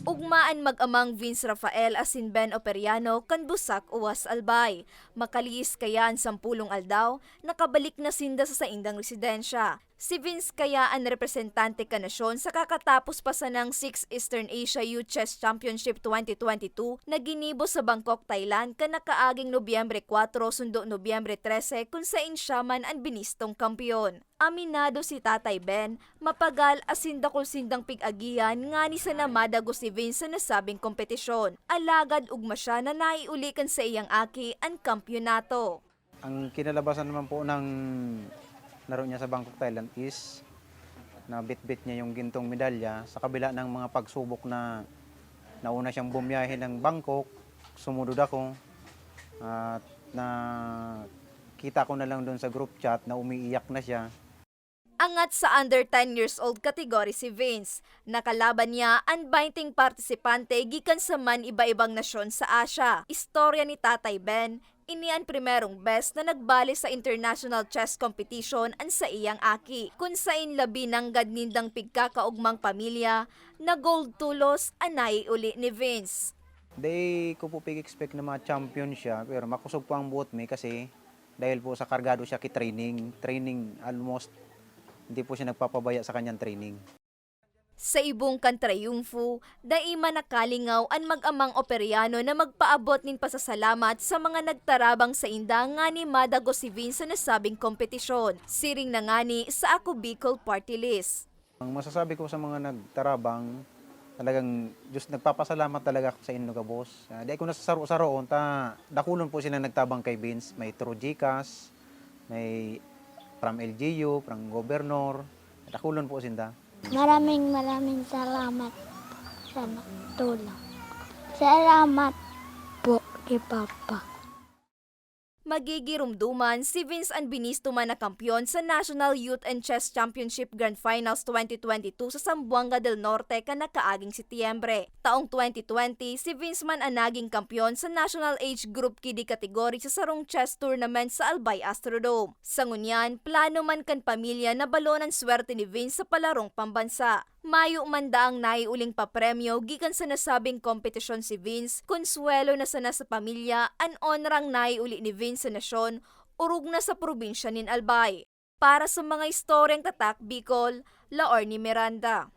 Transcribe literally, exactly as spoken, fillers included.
Ugma an mag-amang Vince Rafael asin Ben Operiano kan Busak, Uwas, Albay. Makalihis kaya an sampulong aldaw, nakabalik na sinda sa saindang residensya. Si Vince kaya an representante kan nasyon sa kakatapos pa sanang six Eastern Asia Youth Chess Championship twenty twenty-two na ginibo sa Bangkok, Thailand, kan nakaaging Nobyembre kwatro sundo Nobyembre trese, kun sain siya man an binistong kampeon. Aminado si Tatay Ben, mapagal asin dakul sindang pig-agihan ngani sana madagos si Vince sa nasabing kompetisyon. Alagad ugma siya na naiuli kan saiyang aki an kampiyonato. Ang kinalabasan naman po ng laro niya sa Bangkok, Thailand is nabitbit niya yung gintong medalya sa kabila ng mga pagsubok na nauna siyang bumiyahe ng Bangkok, sumudod ako, at nakita ko na lang dun sa group chat na umiiyak na siya. Angat sa under ten years old category si Vince. Nakalaban niya an baynte partisipante gikan sa man iba-ibang nasyon sa Asia. Istorya ni Tatay Ben, ini an primerong bes na nagbali sa international chess competition an saiyang aki, kun sain labi nanggad nindang pigkakaogmang pamilya na gold tulos an naiuli ni Vince. Di ko po pig-expect na ma-champion siya, pero makosog po ang buot mi kasi dahil po sa kargado siya ki training. Training, almost, hindi po siya nagpapabaya sa kanyang training. Sa ibong kan trayumfo, dai man nakalingaw an mag-amang Operiano na magpaabot nin pasasalamat sa mga nagtarabang sainda ngani madagos si Vince sa nasabing kompetisyon. Siring na ngani sa Ako Bicol Party List. Ang masasabi ko sa mga nagtarabang, talagang, Diyos, nagpapasalamat talaga ako sa inyo gabos. Ah, di ako nasasaro-saroon ta dakulon po sila nagtabang kay Vince. May through GCash, may from L G U, from Governor. Dakulon po sinda. Maraming, maraming salamat sa tulong. Salamat po kay Papa. Magigiromdoman si Vince an binisto man na kampeon sa National Youth and Chess Championship Grand Finals twenty twenty-two sa Zamboanga del Norte kan nakaaging Setyembre. Taong twenty twenty, si Vince man an naging kampeon sa National Age Group Kiddie category sa sarong chess tournament sa Albay Astrodome. Sa ngunyan, plano man kan pamilya na balon an swerte ni Vince sa palarong pambansa. Mayo man daang naiuling papremyo gikan sa nasabing kompetisyon si Vince, konsuwelo na sana sa pamilya an onrang naiuli ni Vince sa nasyon, orog na sa probinsya nin Albay. Para sa mga istoryang tatak Bicol, Laorny Miranda.